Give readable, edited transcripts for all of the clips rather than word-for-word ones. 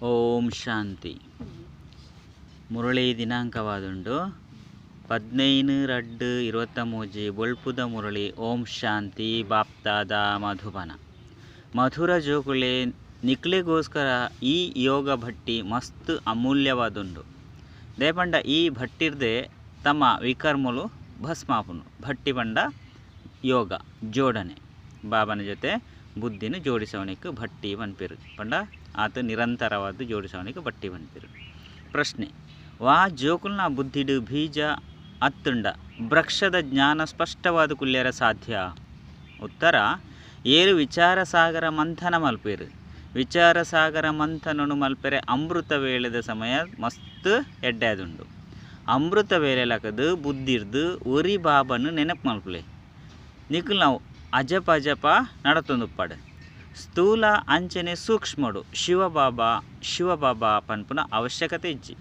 ಓಂ ಶಾಂತಿ. ಮುರಳಿ ದಿನಾಂಕವಾದುಂಡು 15/2/23. ಬೊಳ್ಪುದ ಮುರಳಿ. ಓಂ ಶಾಂತಿ. ಬಾಪ್ತಾದ ಮಧುಬನ. ಮಧುರ ಜೋಕುಲೆ, ನಿಕ್ಲೆಗೋಸ್ಕರ ಈ ಯೋಗ ಭಟ್ಟಿ ಮಸ್ತ್ ಅಮೂಲ್ಯವಾದುಂಡು. ದೇಪಂಡ ಈ ಭಟ್ಟಿರ್ದೆ ತಮ್ಮ ವಿಕರ್ಮಲು ಭಸ್ಮಾಪುನು. ಭಟ್ಟಿ ಪಂಡ ಯೋಗ ಜೋಡಣೆ, ಬಾಬನ ಜೊತೆ ಬುದ್ಧಿನ ಜೋಡಿಸವನಿಗೆ ಭಟ್ಟಿ ಪನ್ಪೆರು. ಪಂಡ ಆತ ನಿರಂತರವಾದ ಜೋಡಿಸವನಿಗೆ ಭಟ್ಟಿ ಪನ್ಪೆರು. ಪ್ರಶ್ನೆ: ವಾ ಜೋಕುಲ್ನ ಬುದ್ಧಿಡು ಬೀಜ ಅತ್ತುಂಡ ವೃಕ್ಷದ ಜ್ಞಾನ ಸ್ಪಷ್ಟವಾದ ಕುಲ್ಯರ ಸಾಧ್ಯ? ಉತ್ತರ: ಏರು ವಿಚಾರ ಸಾಗರ ಮಂಥನ ಮಲ್ಪೇರು. ವಿಚಾರ ಸಾಗರ ಮಂಥನನು ಮಲ್ಪೆರೆ ಅಮೃತ ವೇಳೆದ ಸಮಯ ಮಸ್ತ್ ಎಡ್ಡೆದುಂಡು. ಅಮೃತ ವೇಳೆ ಲಕದು ಬುದ್ಧಿರ್ದು ಒರಿ ಬಾಬನು ನೆನಪು ಮಲ್ಪಲೆ. ನಿಕುಲ್ ನಾವು ಅಜಪ ಅಜಪ ನಡತೊಂದುಪ್ಪಾಡು. ಸ್ಥೂಲ ಅಂಚನೆ ಸೂಕ್ಷ್ಮಡು ಶಿವಬಾಬಾ ಶಿವಬಾಬಾ ಪನ್ಪುನ ಅವಶ್ಯಕತೆ ಇಜ್ಜಿ.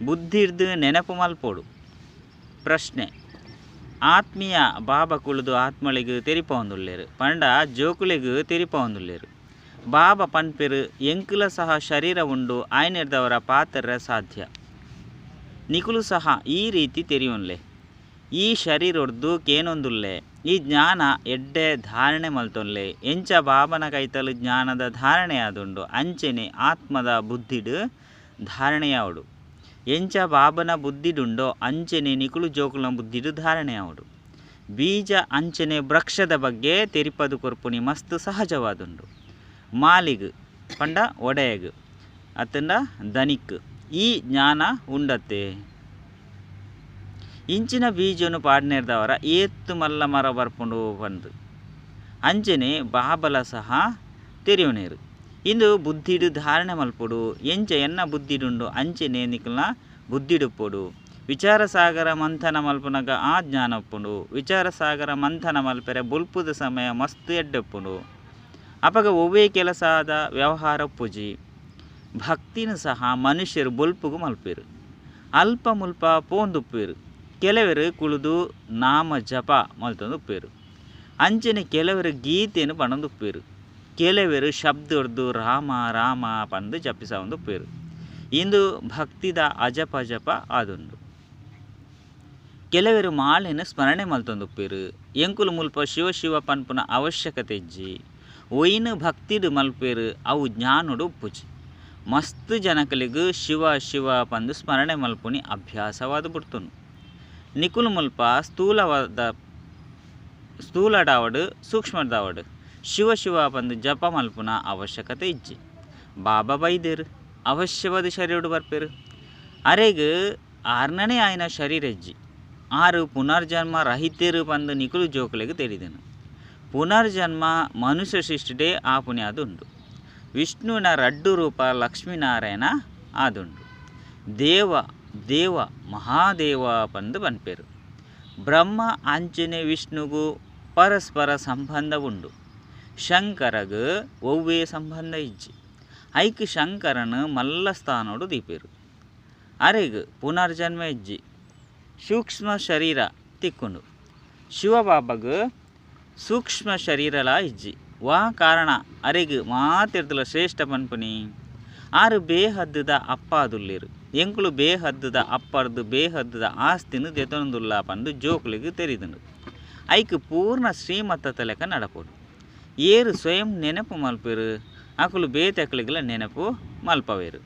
ಬುದ್ಧಿರ್ದು ನೆನಪು ಮಲ್ಪೋಡು. ಪ್ರಶ್ನೆ: ಆತ್ಮೀಯ ಬಾಬಾ ಕುಳಿದು ಆತ್ಮಳಿಗೆ ತೆರಿಪೊಂದುಲ್ಲೆರು ಪಂಡ ಜೋಕುಲೆಗ್ ತೆರಿಪೊಂದುಲ್ಲೆರು. ಬಾಬಾ ಪನ್ಪೆರು ಎಂಕುಲ ಸಹ ಶರೀರ ಉಂಡು, ಆಯ್ನೆರ್ದವರ ಪಾತ್ರ ಸಾಧ್ಯ. ನಿಕುಲು ಸಹ ಈ ರೀತಿ ತೆರಿಯೊನ್ಲೆ. ಈ ಶರೀರೊರ್ದು ಕೇನೊಂದುಲ್ಲೆ. ಈ ಜ್ಞಾನ ಎಡ್ಡೆ ಧಾರಣೆ ಮಲ್ತೊನ್ಲೆ. ಎಂಚ ಬಾಬನ ಕೈತಲು ಜ್ಞಾನದ ಧಾರಣೆ ಆದುಂಡು ಅಂಚೆನೆ ಆತ್ಮದ ಬುದ್ಧಿಡು ಧಾರಣೆಯಾವಡು. ಎಂಚ ಬಾಬನ ಬುದ್ಧಿಡುಂಡೋ ಅಂಚೆನೆ ನಿಕುಲು ಜೋಕುಲ ಬುದ್ಧಿಡು ಧಾರಣೆಯಾವಡು. ಬೀಜ ಅಂಚನೆ ವೃಕ್ಷದ ಬಗ್ಗೆ ತೆರಿಪದು ಕೊರ್ಪುನಿ ಮಸ್ತ್ ಸಹಜವಾದುಂಡು. ಮಾಲಿಗ್ ಪಂಡ ಒಡೆಯಗ್ ಅತ್ತಂಡ ದನಿಕ್ ಈ ಜ್ಞಾನ ಉಂಡತ್ತೆ. ಇಂಚಿನ ಬೀಜನು ಪಾಡ್ನೆರ್ದವರ ಏತ್ತು ಮಲ್ಲ ಮರ ಬರ್ಪುಂಡು ಪಂದು ಅಂಚನೆ ಬಾಬಲ ಸಹ ತೆರಿಯುನೇರು. ಇಂದು ಬುದ್ಧಿಡು ಧಾರಣೆ ಮಲ್ಪೊಡು. ಎಂಚ ಎನ್ನ ಬುದ್ಧಿಡುಂಡು ಅಂಚನೆ ನಿಕಲ್ನ ಬುದ್ಧಿಡುಪ್ಪೊಡು. ವಿಚಾರ ಸಾಗರ ಮಂಥನ ಮಲ್ಪುನಗ ಆ ಜ್ಞಾನ ಉಪ್ಪುಂಡು. ವಿಚಾರ ಸಾಗರ ಮಂಥನ ಮಲ್ಪೆರೆ ಬೊಲ್ಪುದ ಸಮಯ ಮಸ್ತ್ ಎಡ್ಡೆಪ್ಪುಂಡು. ಅಪಗ ಒವ್ವೇ ಕೆಲಸದ ವ್ಯವಹಾರ ಪೂಜಿ. ಭಕ್ತಿನ ಸಹ ಮನುಷ್ಯರು ಬೊಲ್ಪುಗು ಮಲ್ಪೇರು. ಅಲ್ಪ ಮುಲ್ಪ ಪೋಂದುಪ್ಪೇರು. ಕೆಲವರು ಕುಳಿದು ನಾಮ ಜಪ ಮಲ್ತೊಂದುಪ್ಪೇರು. ಅಂಚನೆ ಕೆಲವರು ಗೀತೆಯನ್ನು ಪಣೊಂದುಪ್ಪೇರು. ಕೆಲವರು ಶಬ್ದೊರ್ದು ರಾಮ ರಾಮ ಪಂದು ಜಪಿಸವೊಂದುಪ್ಪೇರು. ಇಂದು ಭಕ್ತಿದ ಅಜಪ ಜಪ ಆದುಂಡು. ಕೆಲವರು ಮಾಲೆನ ಸ್ಮರಣೆ ಮಲ್ತೊಂದುಪ್ಪೇರು. ಎಂಕುಲು ಮುಲ್ಪ ಶಿವ ಶಿವ ಪನ್ಪುನ ಅವಶ್ಯಕತೆ ಇಜ್ಜಿ. ಒಯ್ನು ಭಕ್ತಿಡು ಮಲ್ಪೇರು ಅವು ಜ್ಞಾನೊಡು ಉಪ್ಪುಜಿ. ಮಸ್ತ್ ಜನಕಲಿಗು ಶಿವ ಶಿವ ಪಂದು ಸ್ಮರಣೆ ಮಲ್ಪುನಿ ಅಭ್ಯಾಸವಾದ ಬಿಡ್ತುನು. ನಿಕುಲು ಮುಲ್ಪ ಸ್ಥೂಲಡಾವಡು ಸೂಕ್ಷ್ಮದಾವಡು ಶಿವ ಶಿವ ಪಂದು ಜಪ ಮಲ್ಪುನ ಅವಶ್ಯಕತೆ ಇಜ್ಜಿ. ಬಾಬಾ ಬೈದೇರು ಅವಶ್ಯವಾದ ಶರೀರಡು ಬರ್ಪೇರು. ಅರೆಗ್ ಆರ್ನನೇ ಆಯ್ನ ಶರೀರ ಇಜ್ಜಿ. ಆರು ಪುನರ್ಜನ್ಮ ರಹಿತೇರು ಪಂದು ನಿಕುಲು ಜೋಕುಲೆಗ್ ತೆರಿದನು. ಪುನರ್ಜನ್ಮ ಮನುಷ್ಯ ಸೃಷ್ಟಿಡೇ ಆ ಪುಣ್ಯ ಆದುಂಡು. ವಿಷ್ಣುವಿನ ರಡ್ಡು ರೂಪ ಲಕ್ಷ್ಮೀನಾರಾಯಣ ಆದುಂಡು. ದೇವ ದೇವ ಮಹಾದೇವ ಪಂದು ಪನ್ಪೇರು. ಬ್ರಹ್ಮ ಅಂಚನೆ ವಿಷ್ಣುಗು ಪರಸ್ಪರ ಸಂಬಂಧ ಉಂಡು. ಶಂಕರಗ್ ಒವ್ವೇ ಸಂಬಂಧ ಇಜ್ಜಿ. ಐಕ್ ಶಂಕರನು ಮಲ್ಲ ಸ್ಥಾನೋಡು ದೀಪೇರು. ಅರೆಗ್ ಪುನರ್ಜನ್ಮ ಇಜ್ಜಿ. ಸೂಕ್ಷ್ಮ ಶರೀರ ತಿಕ್ಕುಂಡು. ಶಿವಬಾಬಗ್ ಸೂಕ್ಷ್ಮ ಶರೀರಲ ಇಜ್ಜಿ. ವಾ ಕಾರಣ ಅರೆಗ್ ಮಾತಿರ್ದಲ ಶ್ರೇಷ್ಠ ಪನ್ಪುನಿ. ಆರು ಬೇಹದ್ದುದ ಅಪ್ಪಾದುಲ್ಲೇರು. ಎಂಕುಲು ಬೇಹದ್ದುದ ಅಪ್ಪರ್ದು ಬೇಹದ್ದುದ ಆಸ್ತಿನ ದೆತೊಂದುಲ್ಲ ಪಂದು ಜೋಕುಲಿಗೆ ತೆರಿದುಂಡು. ಐಕ್ ಪೂರ್ಣ ಶ್ರೀಮತ್ತ ಲೆಕ್ಕ ನಡಪೋಡು. ಏರು ಸ್ವಯಂ ನೆನಪು ಮಲ್ಪೇರು ಅಕುಲು ಬೇತಕಲಿಗೆಲ್ಲ ನೆನಪು ಮಲ್ಪವೇರು.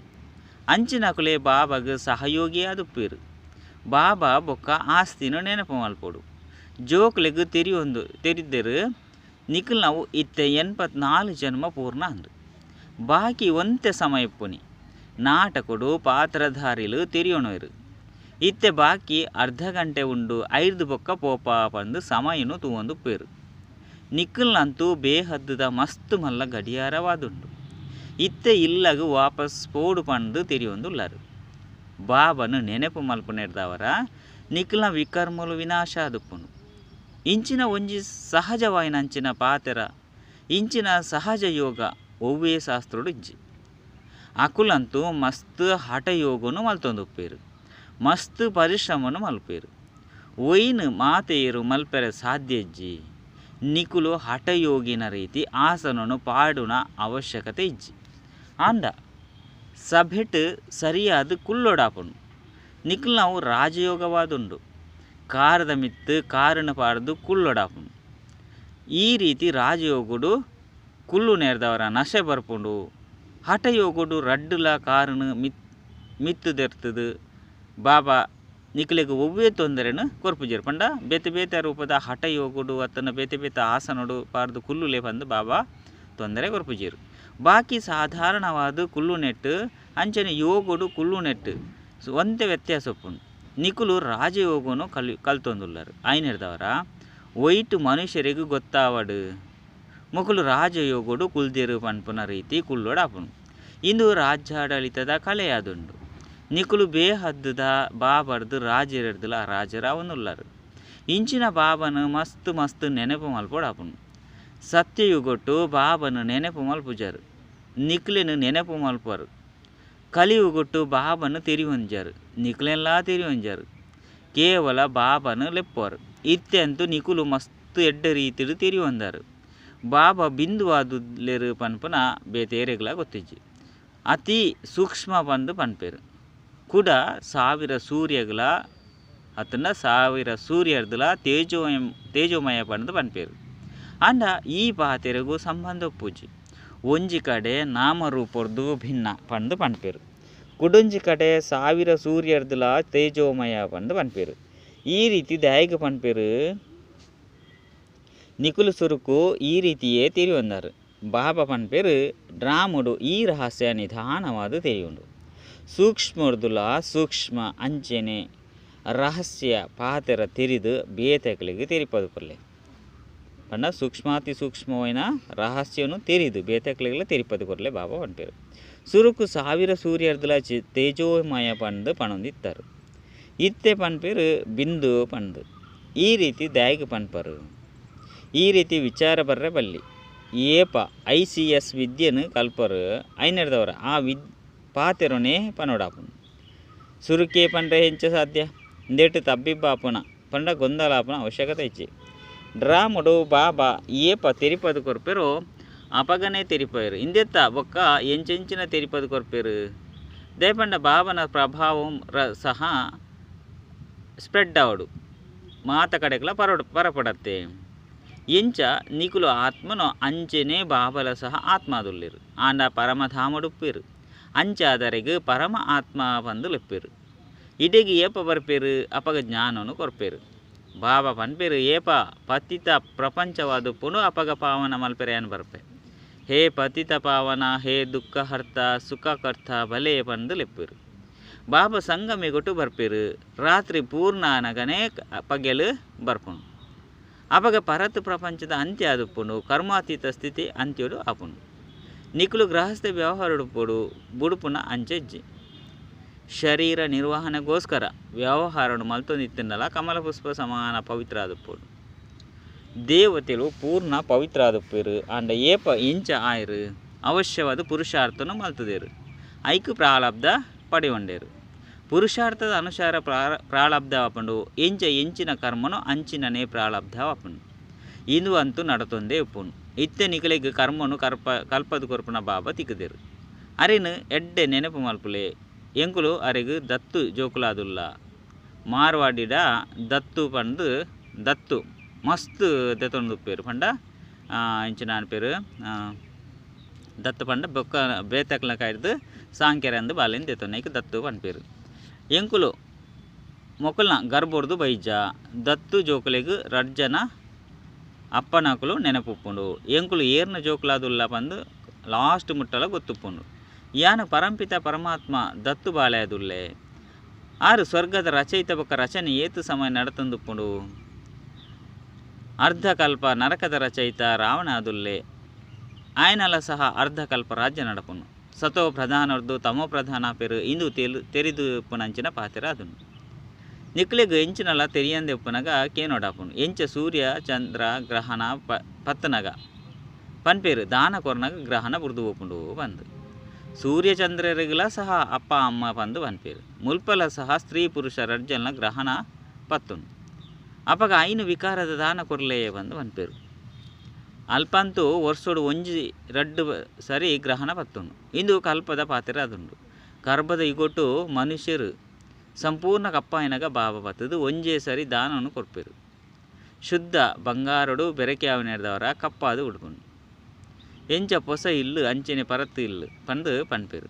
ಅಂಚಿನಕುಲೆ ಬಾಬಾಗ ಸಹಯೋಗಿ ಆದುಪ್ಪೇರು. ಬಾಬಾ ಬೊಕ್ಕ ಆಸ್ತಿನ ನೆನಪು ಮಲ್ಪೋಡು. ಜೋಕುಲಿಗೆ ತೆರಿಯೊಂದು ತೆರಿದ್ದರು ನಿಕುಲ್ ನಾವು ಇತ್ತೆ 84 ಜನ್ಮ ಪೂರ್ಣ ಅಂದು. ಬಾಕಿ ಒಂತೆ ಸಮಯ ಪುನಿ ನಾಟಕೊಡು ಪಾತ್ರಧಾರಿಲು ತೆರಿಯೋಣರು. ಇತ್ತೆ ಬಾಕಿ ಅರ್ಧ ಗಂಟೆ ಉಂಡು. ಐದು ಬೊಕ್ಕ ಪೋಪ ಪಂದು ಸಮಯನು ತೂವೊಂದುಪ್ಪೇರು. ನಿಕ್ಕಲ್ನಂತೂ ಬೇಹದ್ದುದ ಮಸ್ತ್ ಮಲ್ಲ ಗಡಿಯಾರವಾದುಂಡು. ಇತ್ತೆ ಇಲ್ಲಗು ವಾಪಸ್ ಪೋಡು ಪಂದು ತೆರಿಯೊಂದುಲ್ಲರು. ಬಾಬನು ನೆನಪು ಮಲ್ಪುನೆರ್ದವರ ನಿಕ್ಕಲ್ನ ವಿಕರ್ಮಲು ವಿನಾಶ ಆದುಪ್ಪುಂಡು. ಇಂಚಿನ ಒಂಜಿ ಸಹಜವಾಯಿನ ಅಂಚಿನ ಪಾತೆರ ಇಂಚಿನ ಸಹಜ ಯೋಗ ಒವ್ವೇ ಶಾಸ್ತ್ರಡು ಇಜ್ಜಿ. ಅಕುಲಂತೂ ಮಸ್ತ್ ಹಠಯೋಗನು ಮಲ್ತೊಂದುಪ್ಪೇರು. ಮಸ್ತ್ ಪರಿಶ್ರಮನು ಮಲ್ಪೇರು. ಒಯ್ನು ಮಾತೆಯರು ಮಲ್ಪೆರೆ ಸಾಧ್ಯ ಇಜ್ಜಿ. ನಿಕುಲು ಹಠಯೋಗಿನ ರೀತಿ ಆಸನನು ಪಾಡುನ ಅವಶ್ಯಕತೆ ಇಜ್ಜಿ. ಆಂಡ ಸಭೆಟ್ ಸರಿಯಾದ್ ಕುಲ್ಲೊಡಾಪುಂಡು. ನಿಕುಲ್ನವು ರಾಜಯೋಗವಾದುಂಡು. ಕಾರದ ಮಿತ್ತು ಕಾರಣ ಪಾಡ್ದು ಕುಲ್ಲೊಡಾಪುಂಡು. ಈ ರೀತಿ ರಾಜಯೋಗಡು ಕುಲ್ಲು ನೇರ್ದವರ ನಶೆ ಬರ್ಪುಂಡು. ಹಠಯೋಗಡು ರಡ್ಡುಲ ಕಾರಣ ಮಿತ್ತು ದೆರ್ತದು ಬಾಬಾ ನಿಕಲೆಗ್ ಒವ್ವೇ ತೊಂದರೆನು ಕೊರ್ಪುಜೆರ್ ಪಂಡ ಬೇತೆ ಬೇತೆ ರೂಪದ ಹಠಯೋಗಡು ಅತ್ತನ ಬೇತೆ ಬೇತೆ ಆಸನಡು ಪಾಡ್ದು ಕುಲ್ಲುಲೆ ಪಂದು ಬಾಬಾ ತೊಂದರೆ ಕೊರ್ಪುಜೆರ್. ಬಾಕಿ ಸಾಧಾರಣವಾದ ಕುಲ್ಲು ನೆಟ್ಟು ಅಂಚನೆ ಯೋಗಡು ಕುಲ್ಲು ನೆಟ್ಟು ಒಂತೆ ವ್ಯತ್ಯಾಸ ಉಪ್ಪುಂಡು. ನಿಕುಲು ರಾಜಯೋಗನು ಕಲ್ತೊಂದುಲ್ಲರು ಐನೆರ್ದವರ ಒಯ್ಟ್ ಮನುಷ್ಯರಿಗೆ ಗೊತ್ತಾವಡು ಮೊಕುಲು ರಾಜಯೋಗಡು ಕುಲ್ದೇರು ಪನ್ಪುನ ರೀತಿ ಕುಲ್ಲೊಡಾಪುಂಡು. ಇಂದು ರಾಜ್ಯಾಡಳಿತದ ಕಲೆಯಾದುಂಡು. ನಿಕುಲು ಬೇಹದ್ದುದ ಬಾಬರ್ದು ರಾಜರರ್ದುಲ ರಾಜರಾವನುಲ್ಲರು. ಇಂಚಿನ ಬಾಬನ ಮಸ್ತ್ ಮಸ್ತ್ ನೆನಪು ಮಲ್ಪೊಡಾಪುಂಡು. ಸತ್ಯಯುಗೊಟ್ಟು ಬಾಬನ ನೆನಪು ಮಲ್ಪುಜರು. ನಿಕ್ಲೆನು ನೆನಪು ಮಲ್ಪರು. ಕಲಿಯುಗೊಟ್ಟು ಬಾಬನ ತೆರಿಯೊಂಜರು. ನಿಕ್ಲೆನ್ಲಾ ತೆರಿಯೊಂಜರು. ಕೇವಲ ಬಾಬನ ಲೆಪ್ಪರು. ಇತ್ಯಂತು ನಿಕುಲು ಮಸ್ತ್ ಎಡ್ಡೆ ರೀತಿಡು ತೆರಿಯೊಂದರು. ಬಾಬಾ ಬಿಂದುವಾದುಲ್ಲೆರು ಪನ್ಪುನ ಬೇತೇರೆಗ್ಲಾ ಗೊತ್ತಿಜ್ಜಿ. ಅತಿ ಸೂಕ್ಷ್ಮ ಪಂದು ಪನ್ಪೆರು. ಕುಡ ಸಾವಿರ ಸೂರ್ಯಗಳ ಅತ್ತಂಡ ಸಾವಿರ ಸೂರ್ಯರ್ದುಲ ತೇಜೋಮಯ ಪಂದು ಪನ್ಪೆರು. ಆಂಡ ಈ ಪಾತೆರೆಗೂ ಸಂಬಂಧ ಪೂಜಿ. ಒಂಜಿ ಕಡೆ ನಾಮರೂಪೊರ್ದು ಭಿನ್ನ ಪಂದು ಪನ್ಪೆರು. ಕುಡೊಂಜಿ ಕಡೆ ಸಾವಿರ ಸೂರ್ಯರ್ದುಲ ತೇಜೋಮಯ ಪಂದು ಪನ್ಪೆರು. ಈ ರೀತಿ ದಾಯೆಗ್ ಪನ್ಪೆರು. ನಿಕುಲು ಸುರುಕು ಈ ರೀತಿಯೇ ತೆರಿಯೊಂದರು. ಬಾಬಾ ಪನ್ಪೆರು ಡ್ರಾಮಡು ಈ ರಹಸ್ಯ ನಿಧಾನವಾದ ತೆರಿಯುಂಡು. ಸೂಕ್ಷ್ಮರ್ದುಲ ಸೂಕ್ಷ್ಮ ಅಂಚನೆ ರಹಸ್ಯ ಪಾತೆರ ತೆರಿದು ಬೇತೆಕ್ಲೆಗ್ ತೆರಿಪದು ಕೊರ್ಲೆ. ಪಂಡ ಸೂಕ್ಷ್ಮಾತಿ ಸೂಕ್ಷ್ಮವೈನ ರಹಸ್ಯನು ತೆರಿದು ಬೇತೆಕ್ಲೆಗ್ಲ ತೆರಿಪದು ಕೊರ್ಲೆ ಬಾಬಾ ಪನ್ಪೆರು. ಸುರುಕು ಸಾವಿರ ಸೂರ್ಯರ್ದುಲ ತೇಜೋಮಯ ಪಂದು ಪಣೊಂದಿತ್ತರು. ಇತ್ತೆ ಪನ್ಪೆರು ಬಿಂದು ಪಂದು. ಈ ರೀತಿ ದಾಯೆಗ್ ಪನ್ಪರು. ಈ ರೀತಿ ವಿಚಾರ ಬರ್ರೆ ಬಲ್ಲಿ. ಏಪ I C S ವಿದ್ಯೆನು ಕಲ್ಪರು ಐನೆರ್ದವರ ಆ ಪಾತೆರೊನೇ ಪನೊಡಾಪುಂಡು. ಸುರುಕೆ ಪಂಡ್ರೆ ಎಂಚ ಸಾಧ್ಯ. ಇಂದೆಟ್ ತಬ್ಬಿಬ್ಬಾಪುನ ಪಂಡ ಗೊಂದಲಾಪುನ ಅವಶ್ಯಕತೆ ಇಜ್ಜಿ. ಡ್ರಾಮಡು ಬಾಬಾ ಏಪ ತೆರಿಪದು ಕೊರ್ಪೆರು ಅಪಗನೆ ತೆರಿಪಯರು. ಇಂದೆತ್ತ ಬೊಕ್ಕ ಎಂಚೆಂಚಿನ ತೆರಿಪದು ಕೊರ್ಪೆರು. ದಯಪಂಡ ಬಾಬನ ಪ್ರಭಾವ ಸಹ ಸ್ಪ್ರೆಡ್ ಆವಡು ಮಾತ ಕಡೆಗ್ಲ ಪರಪಡತ್ತೆ. ಎಂಚ ನಿಕುಲು ಆತ್ಮನು ಅಂಚನೆ ಬಾಬಲ ಸಹ ಆತ್ಮಾದುಲ್ಲೆರು. ಆಂಡ ಪರಮಧಾಮಡುಪ್ಪೇರು. ಅಂಚಾದರೆಗ್ ಪರಮ ಆತ್ಮ ಪಂದು ಲೆಪ್ಪೇರು. ಇಡೆಗ್ ಏಪ ಬರ್ಪೇರು ಅಪಗ ಜ್ಞಾನನು ಕೊರ್ಪೇರು. ಬಾಬಾ ಪನ್ಪೇರು ಏಪ ಪತಿತ ಪ್ರಪಂಚವಾದುಪ್ಪುಂಡು ಅಪಗ ಪಾವನ ಮಲ್ಪೆರೆ ಬರ್ಪೆ. ಹೇ ಪತಿತ ಪಾವನ ಹೇ ದುಃಖಹರ್ತ ಸುಖಕರ್ತ ಬಲೆ ಪಂದು ಲೆಪ್ಪೇರು. ಬಾಬಾ ಸಂಗಮಿಗೊಟ್ಟು ಬರ್ಪೇರು. ರಾತ್ರಿ ಪೂರ್ಣ ಅನಗನೇ ಪಗೆಲು ಬರ್ಪುಂಡು. ಅಪಗ ಪರತ್ ಪ್ರಪಂಚದ ಅಂತ್ಯ ಆದುಪ್ಪುಂಡು. ಕರ್ಮಾತೀತ ಸ್ಥಿತಿ ಅಂತ್ಯಡು ಆಪುಂಡು. ನಿಕುಲು ಗೃಹಸ್ಥ ವ್ಯವಹಾರಡುಪ್ಪುಡು ಬುಡುಪುನ ಅಂಚೆಜ್ಜಿ. ಶರೀರ ನಿರ್ವಹಣೆಗೋಸ್ಕರ ವ್ಯವಹಾರನು ಮಲ್ತೊಂದಿತ್ತಿನಲ ಕಮಲಪುಷ್ಪ ಸಮಾನ ಪವಿತ್ರ ಆದುಪ್ಪುಡು. ದೇವತೆಲು ಪೂರ್ಣ ಪವಿತ್ರ ಆದುಪ್ಪೇರು. ಆಂಡ ಏಪ ಇಂಚ ಆಯರು ಅವಶ್ಯವಾದ ಪುರುಷಾರ್ಥನು ಮಲ್ತದೇರು. ಐಕ್ ಪ್ರಾಲಬ್ಧ ಪಡೆಯೊಂಡೇರು. ಪುರುಷಾರ್ಥದ ಅನುಸಾರ ಪ್ರಾಲಬ್ಧ ಆಪುಂಡು. ಎಂಚ ಎಂಚಿನ ಕರ್ಮನು ಅಂಚಿನನೇ ಪ್ರಾಲಬ್ಧ ಆಪುಂಡು. ಇಂದು ಅಂತೂ ನಡತೊಂದೇ ಉಪ್ಪುಂಡು. ಇತ್ತೆ ನಿಕಲೆಗ್ ಕರ್ಮನು ಕಲ್ಪದು ಕೊರ್ಪುನ ಬಾಬಾ ತಿಕ್ಕುದೇರು. ಅರೆನು ಎಡ್ಡೆ ನೆನಪು ಮಲ್ಪುಲೆ. ಎಂಕುಲು ಅರೆಗ್ ದತ್ತು ಜೋಕುಲಾದುಲ್ಲ. ಮಾರ್ವಾಡಿಡ ದತ್ತು ಪಂದು ದತ್ತು ಮಸ್ತ್ ದೆತೊಂದುಪ್ಪೇರು ಪಂಡ ಇಂಚಿನ ಅನ್ಪೇರು ದತ್ತು ಪಂಡ ಬೊಕ್ಕ ಬೇತಕ್ಲ ಕಾಯ್ದು ಸಾಂಕ್ಯರಂದು ಬಾಲೆನ್ ದೆತೊನೈಕ್ ದತ್ತು ಪನ್ಪೇರು. ಎಂಕುಲು ಮೊಕಲ್ನ ಗರ್ಭೊರ್ದು ಬೈಜ ದತ್ತು ಜೋಕುಲೆಗ್ ರಡ್ಡ್ ಜನ ಅಪ್ಪನಕುಲು ನೆನಪುಪ್ಪುಂಡು. ಎಂಕುಲು ಏರ್ನ ಜೋಕುಲಾದುಲ್ಲ ಪಂದು ಲಾಸ್ಟ್ ಮುಟ್ಟಲ ಗೊತ್ತುಪ್ಪುಂಡು. ಯಾನು ಪರಂಪಿತ ಪರಮಾತ್ಮ ದತ್ತು ಬಾಲೆಯಾದುಲ್ಲೆ. ಆರು ಸ್ವರ್ಗದ ರಚಯಿತ ಬೊಕ್ಕ ರಚನೆ ಏತು ಸಮಯ ನಡತೊಂದುಪ್ಪುಂಡು. ಅರ್ಧಕಲ್ಪ ನರಕದ ರಚಯಿತ ರಾವಣ ಆದುಲ್ಲೆ. ಆಯನಲ ಸಹ ಅರ್ಧಕಲ್ಪ ರಾಜ್ಯ ನಡಪುನು. ಸತೋ ಪ್ರಧಾನರ್ದು ತಮೋ ಪ್ರಧಾನ ಪೆರು ಇಂದು ತೆರಿದು ಉಪ್ಪುನಂಚಿನ ಪಾತೆರ ಅದುಂಡು. ನಿಕ್ಲೆಗ್ ಎಂಚಿನಲ ತೆರಿಯಂದೆ ಉಪ್ಪುನಗ ಕೇನೊಡಾಪುಂಡು. ಎಂಚ ಸೂರ್ಯ ಚಂದ್ರ ಗ್ರಹಣ ಪತ್ತನಗ ಪನ್ಪೇರು ದಾನ ಕೊರ್ನಗ ಗ್ರಹಣ ಬುರ್ದು ಪೋಪುಂಡು ಪಂದು. ಸೂರ್ಯ ಚಂದ್ರರಿಗಲ ಸಹ ಅಪ್ಪ ಅಮ್ಮ ಪಂದು ಪನ್ಪೇರು. ಮುಲ್ಪಲ ಸಹ ಸ್ತ್ರೀ ಪುರುಷ ರಡ್ಜಲ್ನ ಗ್ರಹಣ ಪತ್ತುಂಡು. ಅಪಗ ಐನು ವಿಕಾರದ ದಾನ ಕೊರ್ಲೆ ಪಂದು ಪನ್ಪೇರು. ಅಲ್ಪಂತೂ ವರ್ಷೋಡು ಒಂಜಿ ರಡ್ಡು ಸರಿ ಗ್ರಹಣ ಪತ್ತುಂಡು. ಇಂದು ಕಲ್ಪದ ಪಾತೆರ ಅದುಂಡು. ಕರ್ಬದ ಯುಗೊಟು ಮನುಷ್ಯರು ಸಂಪೂರ್ಣ ಕಪ್ಪಾಯಿನಗ ಬಾಬಾ ಬತ್ತದು ಒಂಜೇ ಸರಿ ದಾನವನ್ನು ಕೊರ್ಪೆರು. ಶುದ್ಧ ಬಂಗಾರಡು ಬೆರಕೆ ಆವಿನೆರ್ದವರ ಕಪ್ಪಾದು ಉಡ್ಪುಂಡು. ಎಂಚ ಪೊಸ ಇಲ್ಲು ಅಂಚನೆ ಪರತ್ತು ಇಲ್ಲು ಪಂದ್ ಪನ್ಪೆರು.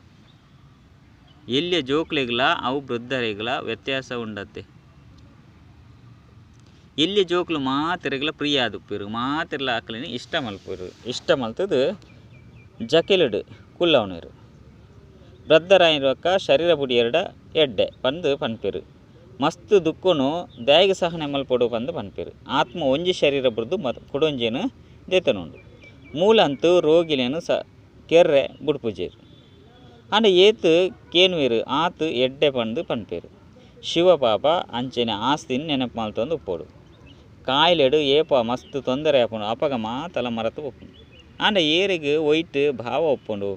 ಎಲ್ಯ ಜೋಕ್ಲೆಗ್ಲ ಅವು ವೃದ್ಧರೆಗ್ಲ ವ್ಯತ್ಯಾಸ ಉಂಡತ್ತೆ. ಎಲ್ಯ ಜೋಕ್ಲು ಮಾತೆರೆಗ್ಲ ಪ್ರಿಯ ಆದುಪ್ಪೆರು ಮಾತೆರ್ಲ ಅಕ್ಲೆನ್ ಇಷ್ಟ ಮಲ್ಪೆರು. ಇಷ್ಟ ಮಲ್ತದು ಜಕೆಲುಡು ಕುಲ್ಲವನೇರು. ವೃದ್ಧರಾಯಿನ ಶರೀರ ಬುಡಿಯರ್ಡ ಎಡ್ಡೆ ಪಂದ್ ಪನ್ಪೆರು. ಮಸ್ತ್ ದುಃಖನು ದಾಯೆಗ್ ಸಹನೆ ಮಲ್ಪೊಡು ಪಂದ್ ಪನ್ಪೆರು. ಆತ್ಮ ಒಂಜಿ ಶರೀರ ಬುಡ್ದು ಕುಡೊಂಜೆನ್ ದೆತೊನುಂಡು. ಮೂಲಂತು ರೋಗಿಲೆನ್ ಸ ಕೆರ್ರೆ ಬುಡ್ಪುಜೆರ್. ಆಂಡ ಏತ್ ಕೇನುವೆರು ಆತ್ ಎಡ್ಡೆ ಪಂದ್ ಪನ್ಪೆರು. ಶಿವ ಬಾಬಾ ಅಂಚನೆ ಆಸ್ತಿನ್ ನೆನಪು ಮಲ್ತೊಂದು ಉಪ್ಪೊಡು. ಕಾಯಿಲೆಡು ಏಪ ಮಸ್ತ್ ತೊಂದರೆ ಆಪುಂಡು ಅಪಗ ಮಾತಲ ಮರತು ಪೋಪುಂಡು. ಆಂಡ ಏರೆಗ್ ಒಯ್ಟ್ ಭಾವ ಉಪ್ಪುಂಡು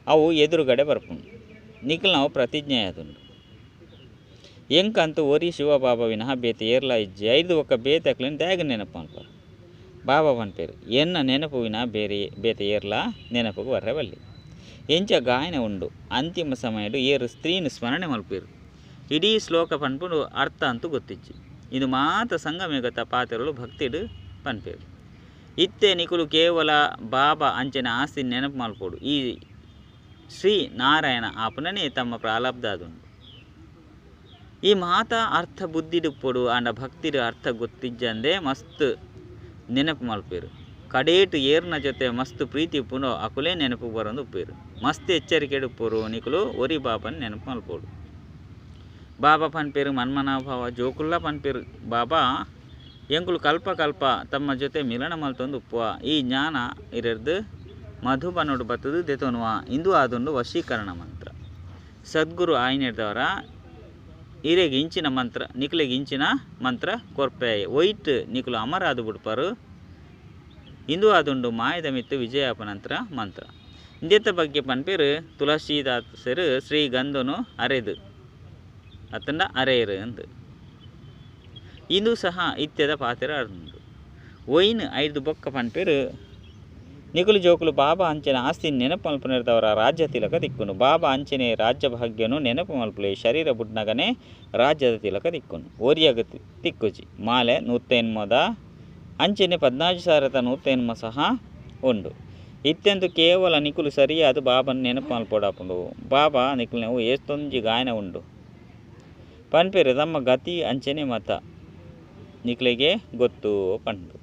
ಅವು ಎದುರುಗಡೆ ಬರ್ಪುಂಡು. ನಿಕಲ್ನವು ಪ್ರತಿಜ್ಞೆ ಆದುಂಡು. ಎಂಕಂತೂ ಒರಿ ಶಿವ ಬಾಬಾ ವಿನಃ ಬೇತೆ ಏರ್ಲಾ ಇಜ್ಜಿ. ಐದು ಒಕ್ಕ ಬೇತೆ ಅಕ್ಲೆನ್ ದಾಯೆಗ್ ನೆನಪು ಮಲ್ಪರು. ಬಾಬಾ ಪನ್ಪೆರು ಎನ್ನ ನೆನಪು ವಿನಃ ಬೇರೆ ಬೇತೆ ಏರ್ಲಾ ನೆನಪುಗು ಬರ್ರೆ ಬಲ್ಲಿ. ಎಂಚ ಗಾಯನ ಉಂಡು ಅಂತಿಮ ಸಮಯಡು ಏರು ಸ್ತ್ರೀನ್ ಸ್ಮರಣೆ ಮಲ್ಪೆರು. ಇಡೀ ಶ್ಲೋಕ ಪನ್ಪುಂಡು ಅರ್ಥ ಅಂತೂ ಗೊತ್ತಿಜ್ಜಿ. ಇದು ಮಾತ ಸಂಗಮೇಗತ ಪಾತ್ರಗಳು ಭಕ್ತಿಡು ಪನ್ಪೆರು. ಇತ್ತೆ ನಿಕುಲು ಕೇವಲ ಬಾಬಾ ಅಂಚನೆ ಆಸ್ತಿ ನೆನಪು ಮಲ್ಪೊಡು. ಈ ಶ್ರೀ ನಾರಾಯಣ ಆಪುನನೇ ತಮ್ಮ ಪ್ರಾಲಬ್ಧ ಆದುಂಡು. ಈ ಮಾತಾ ಅರ್ಥ ಬುದ್ಧಿಡುಪ್ಪೊಡು ಆಂಡ ಭಕ್ತಿಡು ಅರ್ಥ ಗೊತ್ತಿಜ್ಜಂದೆ ಮಸ್ತ್ ನೆನಪು ಮಲ್ಪೆರು. ಕಡೇಟು ಏರ್ನ ಜೊತೆ ಮಸ್ತ್ ಪ್ರೀತಿ ಉಪ್ಪುಂಡು ಅಕುಲೇ ನೆನಪು ಬರೊಂದು ಉಪ್ಪೇರು. ಮಸ್ತ್ ಎಚ್ಚರಿಕೆಡು ಉಪ್ಪೊರು ನಿಕುಲು ಒರಿ ಬಾಬನ್ ನೆನಪು ಮಲ್ಪೊಡು. ಬಾಬಾ ಪನ್ಪೆರು ಮನ್ಮನಾಭಾವ ಜೋಕುಲ್ಲ ಪನ್ಪೆರು. ಬಾಬಾ ಎಂಕುಲು ಕಲ್ಪ ಕಲ್ಪ ತಮ್ಮ ಜೊತೆ ಮಿಲನ ಮಲ್ತೊಂದು ಉಪ್ಪುವ. ಈ ಜ್ಞಾನ ಇರೆರ್ದು ಮಧುಬನೋಡು ಬತ್ತದು ದೆತೊನುವ. ಇಂದು ಆದುಂಡು ವಶೀಕರಣ ಮಂತ್ರ. ಸದ್ಗುರು ಆಯಿನೆರ್ದವರ ಇರೆಗ್ ಇಂಚಿನ ಮಂತ್ರ ನಿಕುಲೆಗ್ ಇಂಚಿನ ಮಂತ್ರ ಕೊರ್ಪೆ. ಒಯ್ಟ್ ನಿಕುಲು ಅಮರಾದು ಬುಡ್ಪರು. ಇಂದು ಆದುಂಡು ಮಾಯದ ಮಿತ್ತು ವಿಜಯಾಪನಂತರ ಮಂತ್ರ. ಇಂದೆತ್ತ ಬಗ್ಗೆ ಪನ್ಪೆರು ತುಳಸೀದಾಸರು ಶ್ರೀ ಗಂಧನು ಅರೆದು ಅತ್ತಂಡ ಅರೆಯರು ಅಂದು. ಇಂದು ಸಹ ಇತ್ಯದ ಪಾತ್ರ ಅರ್ದುಂಡು. ಒಯ್ನ್ ಐದು ಬೊಕ್ಕ ಪನ್ಪೆರು ನಿಕುಲು ಜೋಕುಲು ಬಾಬಾ ಅಂಚನೆ ಆಸ್ತಿ ನೆನಪು ಮಲ್ಪುನೆರ್ದವರ ರಾಜ್ಯ ತಿಲಕ ತಿಕ್ಕುನು. ಬಾಬಾ ಅಂಚನೆ ರಾಜ್ಯ ಭಾಗ್ಯನು ನೆನಪು ಮಲ್ಪುಲೆ. ಶರೀರ ಬುಡ್ನಗನೆ ರಾಜ್ಯದ ತಿಲಕ ತಿಕ್ಕುನು. ಒರಿಯಗ ತಿಕ್ಕುಜಿ. ಮಾಲೆ 108 ಅಂಚನೆ 14,108 ಸಹ ಉಂಡು. ಇತ್ಯಂತು ಕೇವಲ ನಿಕುಲು ಸರಿಯಾದ ಬಾಬನ್ ನೆನಪು ಮಲ್ಪೊಡಾಪುಂಡು. ಬಾಬಾ ನಿಕುಲ್ನವು ಏಸ್ತೊಂಜಿ ಗಾಯನ ಉಂಡು. ಪನ್ಪೆರು ತಮ್ಮ ಗತಿ ಅಂಚನೆ ಮತ ನಿಕ್ಲೆಗೆ ಗೊತ್ತು ಪಂಡು.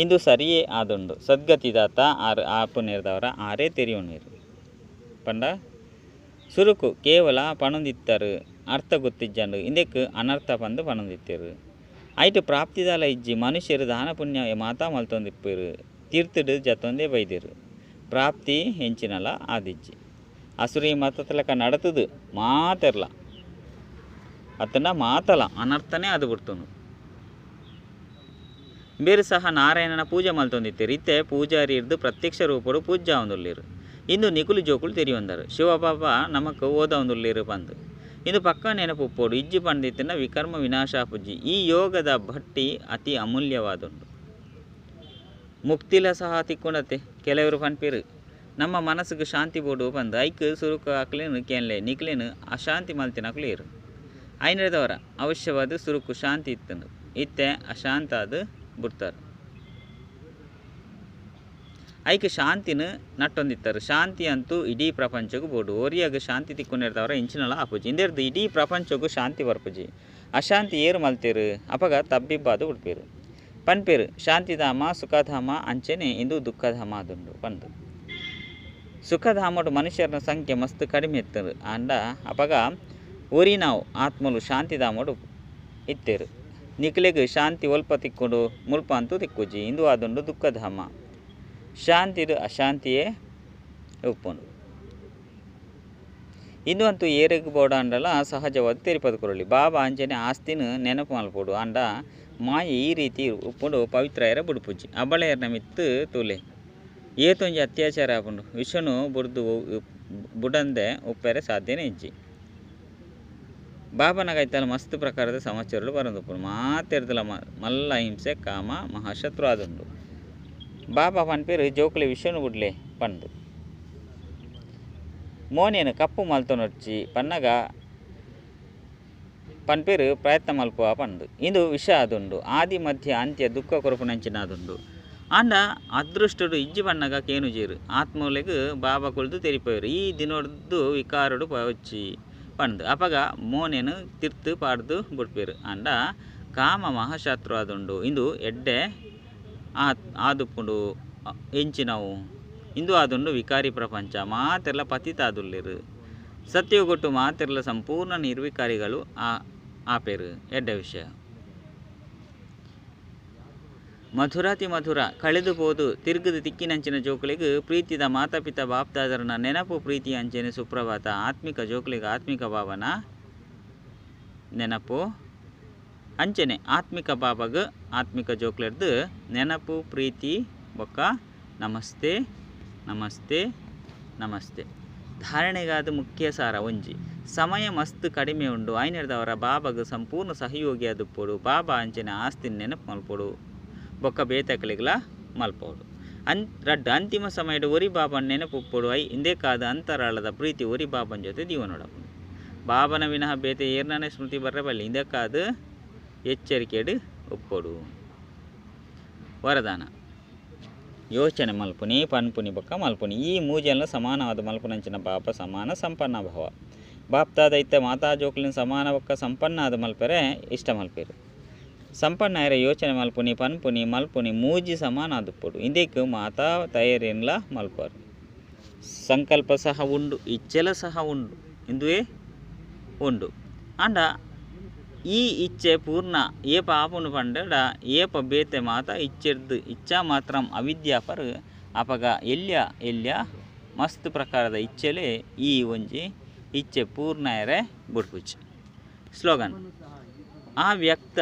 ಇಂದು ಸರಿಯೇ ಆದುಂಡು. ಸದ್ಗತಿದಾತ ಆರ್ ಆಪುನೆರ್ದವರ ಆರೇ ತೆರಿಯುನೇರು. ಪಂಡ ಸುರುಕು ಕೇವಲ ಪಣೊಂದಿತ್ತರು ಅರ್ಥ ಗೊತ್ತಿಜ್ಜಂಡು. ಇಂದೆಕ್ ಅನರ್ಥ ಪಂದು ಪಣೊಂದಿತ್ತೆರು. ಐಟ್ ಪ್ರಾಪ್ತಿದಾಲ ಇಜ್ಜಿ. ಮನುಷ್ಯರು ದಾನ ಪುಣ್ಯ ಮಾತಾ ಮಲ್ತೊಂದಿಪ್ಪೆರು. ತೀರ್ಥಡು ಜತ್ತೊಂದೇ ಬೈದೆರು. ಪ್ರಾಪ್ತಿ ಎಂಚಿನಲ ಆದಿಜ್ಜಿ. ಅಸುರಿ ಮತತಲಕ ನಡತದು ಮಾತೆರ್ಲ ಅತ್ತಂಡ ಮಾತಲ ಅನರ್ಥನೇ ಅದು ಬಿಡ್ತುಂಡು. ಬೇರೆ ಸಹ ನಾರಾಯಣನ ಪೂಜೆ ಮಲ್ತೊಂದಿತ್ತೆರು. ಇತ್ತೆ ಪೂಜಾರಿ ಇರ್ದು ಪ್ರತ್ಯಕ್ಷ ರೂಪಡು ಪೂಜಾ ಒಂದುಲ್ಲೇರು. ಇಂದು ನಿಕುಲು ಜೋಕುಲು ತೆರಿಯೊಂದರು. ಶಿವಬಾಬಾ ನಮಕ್ ಓದ ಒಂದುಲ್ಲೇರು ಪಂದು. ಇಂದು ಪಕ್ಕ ನೆನಪು ಉಪ್ಪೊಡು. ಇಜ್ಜಿ ಪಂಡಿತ್ತಿನ ವಿಕರ್ಮ ವಿನಾಶ ಪೂಜಿ. ಈ ಯೋಗದ ಭಟ್ಟಿ ಅತಿ ಅಮೂಲ್ಯವಾದುಂಡು. ಮುಕ್ತಿಲ ಸಹ ತಿಕ್ಕೊಂಡತ್ತೆ. ಕೆಲವರು ಪನ್ಪೆರು ನಮ್ಮ ಮನಸ್ಸಿಗೆ ಶಾಂತಿ ಬೋಡು ಪಂದು. ಐಕ್ ಸುರುಕು ಅಕ್ಲೇನು ಕೇನ್ಲೆ ನಿಕ್ಲೇನು ಅಶಾಂತಿ ಮಲ್ತಿನಕ್ಲು ಏರು. ಐನದವರ ಅವಶ್ಯವಾದ ಸುರುಕು ಶಾಂತಿ ಇತ್ತಂದು. ಇತ್ತೆ ಅಶಾಂತ ಅದು ಬಿಡ್ತಾರೆ. ಐಕ್ ಶಾಂತಿನ ನಟ್ಟೊಂದಿತ್ತಾರೆ. ಶಾಂತಿ ಅಂತೂ ಇಡೀ ಪ್ರಪಂಚಕ್ಕೂ ಬೋಡು. ಒರಿಯಾಗ ಶಾಂತಿ ತಿಕ್ಕೊಂಡಿರ್ತಾವ್ರ ಇಂಚಿನಲ ಆಪುಜಿ. ಇಂದೆರ್ದು ಇಡೀ ಪ್ರಪಂಚಕ್ಕೂ ಶಾಂತಿ ಬರ್ಪುಜಿ. ಅಶಾಂತಿ ಏರು ಮಲ್ತೇರು ಅಪಗ ತಬ್ಬಿಬ್ಬಾದು ಬಿಡ್ಪೇರು. ಪನ್ಪೇರು ಶಾಂತಿಧಾಮ ಸುಖಧಾಮ ಅಂಚನೆ ಇಂದು ದುಃಖಧಾಮ ಆದುಂಡು ಪಂದು. ಸುಖಧಾಮಡು ಮನುಷ್ಯರ ಸಂಖ್ಯೆ ಮಸ್ತ್ ಕಡಿಮೆ ಇತ್ತರು. ಆಂಡ ಅಪಗ ಒರಿ ನಾವು ಆತ್ಮಲು ಶಾಂತಿಧಾಮಡು ಇತ್ತೇರು. ನಿಕ್ಲೆಗ್ ಶಾಂತಿ ಒಲ್ಪ ತಿಕ್ಕೊಂಡು ಮುಲ್ಪ ಅಂತೂ ತಿಕ್ಕುಜಿ. ಇಂದು ಆದುಂಡು ದುಃಖಧಾಮ. ಶಾಂತಿದು ಅಶಾಂತಿಯೇ ಉಪ್ಪುಂಡು. ಇಂದು ಅಂತೂ ಏರೆಗ್ ಬೋಡಾಂಡಲ ಸಹಜವಾದ ತೆರಿಪದು ಕೊರಲಿ. ಬಾಬಾ ಅಂಚನೆ ಆಸ್ತಿನ ನೆನಪು ಮಲ್ಪೊಡು. ಆಂಡ ಮಾಯೆ ಈ ರೀತಿ ಉಪ್ಪುಂಡು ಪವಿತ್ರ ಬುಡ್ಪುಜಿ. ಅಬಳೆಯರ್ನ ಮಿತ್ತು ತೂಲೆ ಏತೊಂಜಿ ಅತ್ಯಾಚಾರ ಆಪುಂಡು. ವಿಷನು ಬುಡ್ದು ಬುಡಂದೆ ಉಪ್ಪೆರೆ ಸಾಧ್ಯನೇ ಇಜ್ಜಿ. ಬಾಬನಗೈತಲ ಮಸ್ತ್ ಪ್ರಕಾರದ ಸಮಾಚಾರಗಳು ಬರಂದುಪ್ಪುಂಡು. ಮಾತೆರ್ದಲ ಮಲ್ಲ ಹಿಂಸೆ ಕಾಮ ಮಹಾಶತ್ರು ಆದುಂಡು. ಬಾಬಾ ಪನ್ಪೆರು ಜೋಕುಲೆ ವಿಷನು ಬುಡ್ಲೆ ಪಂದು. ಮೋನೆನ್ ಕಪ್ಪು ಮಲ್ತೊನೊಡ್ಚಿ ಪನ್ನಗ ಪನ್ಪೆರ್ ಪ್ರಯತ್ನ ಮಲ್ಪುವ ಪಂದ್. ಇಂದು ವಿಷ ಆದುಂಡು ಆದಿ ಮಧ್ಯ ಅಂತ್ಯ ದುಃಖ ಕೊರ್ಪುನಂಚಿನ ಆದುಂಡು. ಆಂಡ ಅದೃಷ್ಟೊಡು ಇಜ್ಜಿ ಪನ್ನಗ ಕೇನುಜೆರ್. ಆತ್ಮೊಲೆಗ್ ಬಾಬಾ ಕುಲ್ದು ತೆರಿಪಾವೆರ್ ಈ ದಿನೊಡ್ದು ವಿಕಾರೊಡು ಪೋವೊಡ್ಚಿ ಪಂದ್. ಅಪಗ ಮೋನೆನ್ ತಿರ್ತ್ ಪಾಡ್ದ್ ಬುಡ್ಪೆರ್. ಆಂಡ ಕಾಮ ಮಹಾಶತ್ರು ಆದುಂಡು. ಇಂದು ಎಡ್ಡೆ ಆದುಪ್ಪುಂಡು ಎಂಚಿನವು? ಇಂದು ಆದುಂಡು ವಿಕಾರಿ ಪ್ರಪಂಚ. ಮಾತೆರ್ಲಾ ಪತಿತ ಆದುಲ್ಲೆರ್. ಸತ್ಯಯುಗೊಟ್ಟು ಮಾತೆರ್ಲಾ ಸಂಪೂರ್ಣ ನಿರ್ವಿಕಾರಿಗಳು ಆಪೆರ್. ಎಡ್ಡೆ ವಿಷಯ. ಮಧುರಾತಿ ಮಧುರ ಕಳೆದು ಪೋದು ತಿರ್ಗುದು ತಿಕ್ಕಿನಂಚಿನ ಜೋಕುಲೆಗ್ ಪ್ರೀತಿದ ಮಾತಾಪಿತ ಬಾಪ್ದಾದರನ ನೆನಪು ಪ್ರೀತಿ ಅಂಚನೆ ಸುಪ್ರಭಾತ. ಆತ್ಮಿಕ ಜೋಕುಲೆಗ್ ಆತ್ಮಿಕ ಭಾವನ ನೆನಪು ಅಂಚನೆ ಆತ್ಮಿಕ ಬಾಬಾಗ್ ಆತ್ಮಿಕ ಜೋಕ್ಲೆಡ್ದ್ ನೆನಪು ಪ್ರೀತಿ ಬೊಕ್ಕ ನಮಸ್ತೆ ನಮಸ್ತೆ ನಮಸ್ತೆ. ಧಾರಣೆಗಾದ್ ಮುಖ್ಯ ಸಾರ ಒಂಜಿ. ಸಮಯ ಮಸ್ತ್ ಕಡಿಮೆ ಉಂಡು. ಆಯಿನೆಡ್ದಾವರ ಬಾಬಾಗ್ ಸಂಪೂರ್ಣ ಸಹಯೋಗಿ ಆದುಪ್ಪೊಡು. ಬಾಬಾ ಅಂಚನೆ ಆಸ್ತಿನ್ ನೆನಪು ಮಲ್ಪೊಡು. ಬೊಕ್ಕ ಬೇತಕಲೆಗ್ಲಾ ಮಲ್ಪೊಡು. ರಡ್ಡ್ ಅಂತಿಮ ಸಮಯಡ್ ಒರಿ ಬಾಬನ್ ನೆನಪು ಉಪ್ಪೊಡು. ಐ ಇಂದೆಕಾದ್ ಅಂತರಾಳದ ಪ್ರೀತಿ ಒರಿ ಬಾಬನ್ ಜೊತೆ ದೀವೊನೊಡಾಪುಂಡು. ಬಾಬನ ವಿನಃ ಬೇತೆ ಏರ್ನನೇ ಸ್ಮೃತಿ ಬರ್ರೆ ಬಲ್ಲಿ. ಇಂದೆಕಾದ್ ಎಚ್ಚರಿಕೆಡ್ ಉಪ್ಪೊಡು. ವರದಾನ. ಯೋಚನೆ ಮಲ್ಪುನಿ, ಪನ್ಪುನಿ ಬೊಕ್ಕ ಮಲ್ಪುನಿ ಈ ಮೂಜೆನ್ಲ ಸಮಾನವಾದ್ ಮಲ್ಪುನಂಚಿನ ಬಾಬಾ ಸಮಾನ ಸಂಪನ್ನ ಭವ. ಬಾಪ್ದಾದ ಇತ್ತೆ ಮಾತಾ ಜೋಕುಲೆನ್ ಸಮಾನ ಬೊಕ್ಕ ಸಂಪನ್ನ ಆದ್ ಮಲ್ಪೆರೆ ಇಷ್ಟ ಮಲ್ಪೆರ್. ಸಂಪನ್ನ ಆಯೆರೆ ಯೋಚನೆ ಮಲ್ಪುನಿ, ಪನ್ಪುನಿ, ಮಲ್ಪುನಿ ಮೂಜಿ ಸಮಾನ ಆದುಪ್ಪೊಡು. ಇಂದೆಕ್ ಮಾತಾ ತಯಾರಿನ್ಲ ಮಲ್ಪುವರ್. ಸಂಕಲ್ಪ ಸಹ ಉಂಡು, ಇಚ್ಛೆಲ ಸಹ ಉಂಡು, ಇಂದುವೇ ಉಂಡು. ಆಂಡ ಈ ಇಚ್ಛೆ ಪೂರ್ಣ ಏಪ ಆಪುಂಡು ಪಂಡಡ ಏಪ ಬೇತೆ ಮಾತಾ ಇಚ್ಛೆರ್ದ್ ಇಚ್ಛಾ ಮಾತ್ರ ಅವಿದ್ಯಾಪರ್ ಅಪಗ ಎಲ್ಯ ಎಲ್ಯ ಮಸ್ತ್ ಪ್ರಕಾರದ ಇಚ್ಛೆಲೇ ಈ ಒಂಜಿ ಇಚ್ಛೆ ಪೂರ್ಣ ಆಯೆರೆ ಬುಡ್ಪುಜಿ. ಸ್ಲೋಗನ್. ಅವ್ಯಕ್ತ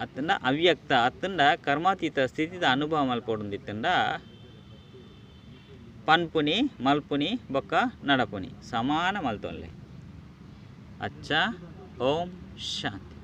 ಅತ್ತಂಡ ಅವ್ಯಕ್ತ ಅತ್ತಂಡ ಕರ್ಮಾತೀತ ಸ್ಥಿತಿದ ಅನುಭವ ಮಲ್ಪೊಡುಂದಿತ್ತಂಡ ಪನ್ಪುನಿ ಮಲ್ಪುನಿ ಬೊಕ್ಕ ನಡಪುನಿ ಸಮಾನ ಮಲ್ತೊನ್ಲೆ. ಅಚ್ಚ ಓಂ ಶಾಂತಿ.